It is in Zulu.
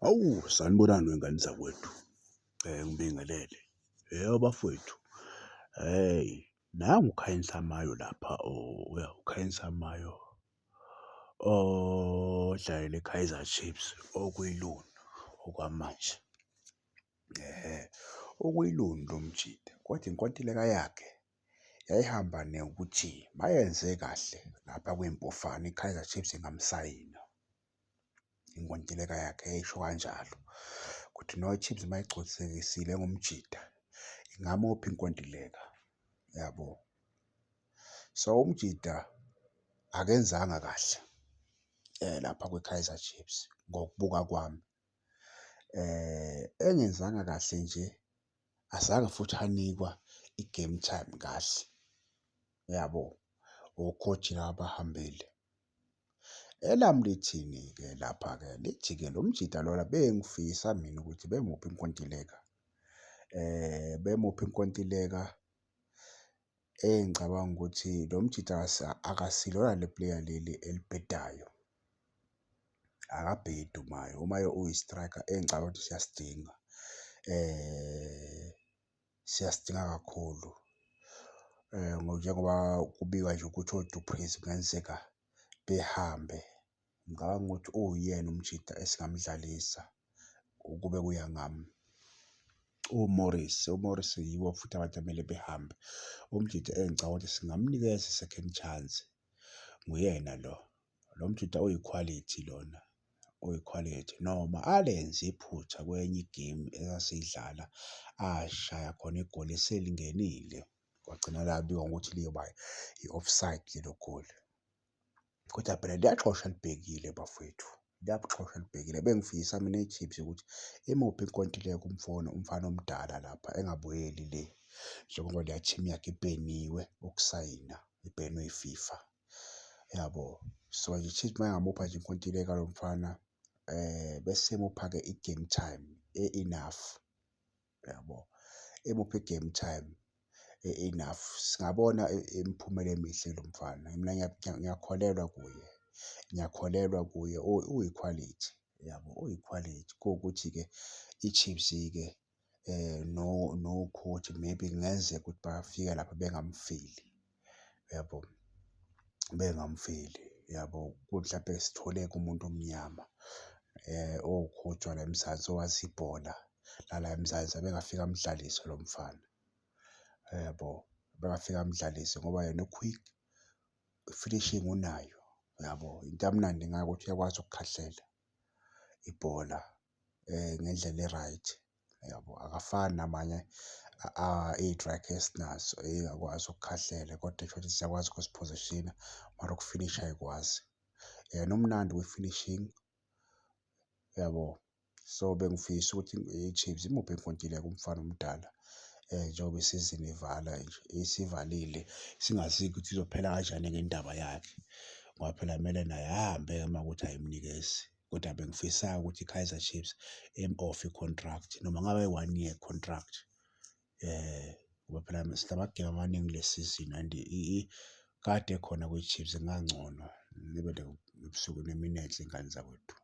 Hawu, sanibonani wey'ngane zakwethu, ngibingelele. Yebo bafowethu, hheyi, nangu uKhanyisa Mayo lapha uKhanyisa Mayo odlalela i-Kaizer Chiefs okwi-loan okwamanje, ehhe, ukwi-loan lo mjita kodwa inkontileka yakhe yayihamba nokuthi mayenze kahle lapha kwiMpofana i-Kaizer Chiefs ingamsayina, inkontileka yakhe yayisho kanjalo ukuthi no i-Chiefs mayigculisekisile ngomjita ingamupha inkontileka, yabo. So, umjita akenzanga kahle lapha kwi-Kaizer Chiefs ngokubuka kwami, engenzanga kahle nje azange futhi anikwa i-game time kahle, yabo, o-coach laba abahambile. Elami lithini-ke lapha-ke? Lithi-ke lo mjita lona bengifisa mina ukuthi bemuphe inkontileka, bemuphe inkontileka engicabanga ukuthi lo mjita akasilona le player leli elibhedayo, akabhedi uMayo, uMayo uyi-striker engicabanga ukuthi siyasidinga, siyasidinga kakhulu njengoba kubikwa nje ukuthi o-Du Preez kungenzeka behambe, ngicabanga ukuthi uwuyena umjita esingamdlalisa ukube kuya ngami. O-Morris, o-Morris yibo futhi abantu ekumele behambe, umjita engicabanga ukuthi singamnikeza i-second chance nguyena lo, lo mjita uyikhwalithi lona, uyikhwalithi noma alenze iphutha kwenye igemu esasiyidlala ashaya khona igoli eselingenile, kwagcina labikwa ngokuthi liyoba i-offside lelo goli, kodwa phela liyaxosha elibhekile bafowethu, liyaxosha elibhekile. Bengifisa mina i-Chiefs ukuthi imuphe inkontileka umfana, umfana omdala lapha engabuyeli le, njengoba leya team yakhe ibheniwe ukusayina, ibhenwe i-FIFA, yabo. So, nje i-Chiefs mayingamupha nje inkontileka lo mfana bese imupha-ke i-game time e-enough, yabo, imuphe i-game time e-enough, singabona imiphumela emihle kulo mfana. Mina ngiyakholelwa kuye, ngiyakholelwa kuye uyikhwalithi, yabo, uyikhwalithi kuwukuthi-ke i-Chiefs-ke no-coach maybe kungenzeka ukuthi bafika lapha bengamfili, uyabo? Bengamfili, yabo mhlampe sithole-ke umuntu omnyama owu-coach wala eMzansi owazi ibhola lala eMzansi ebengafika amdlalise lo mfana, yabo. Ebengafika amdlalise ngoba yena u-quick, i-finishing unayo, yabo. Into emnandi ngaye ukuthi uyakwazi ukukhahlela ibhola ngendlela e-right, yabo. Akafani namanye iy'trayikha esinazo ey'ngakwazi ukukhahlela kodwa utholukuthi ziyakwazi ukuziphozishina mara ukufinisha ayikwazi. Yena umnandi kwi-finishing, yabo. So, bengifisa ukuthi i-Chiefs imuphe inkontileka umfana omdala njengoba isizini ivala nje, isivalile, singazi-ke ukuthi izophela kanjani-ke indaba yakhe ngoba phela kumele naye ahambe-ke uma kuwukuthi ayimnikezi. Kodwa bengifisa-ke ukuthi i-Kaizer Chiefs imu-offer i-contract noma ngabe i-one year contract ngoba phela sinamagemu amaningi kule sizini and kade ekhona kwi-Chiefs kungangcono. Nibe nobusuku nemini enhle ngane zakwethu.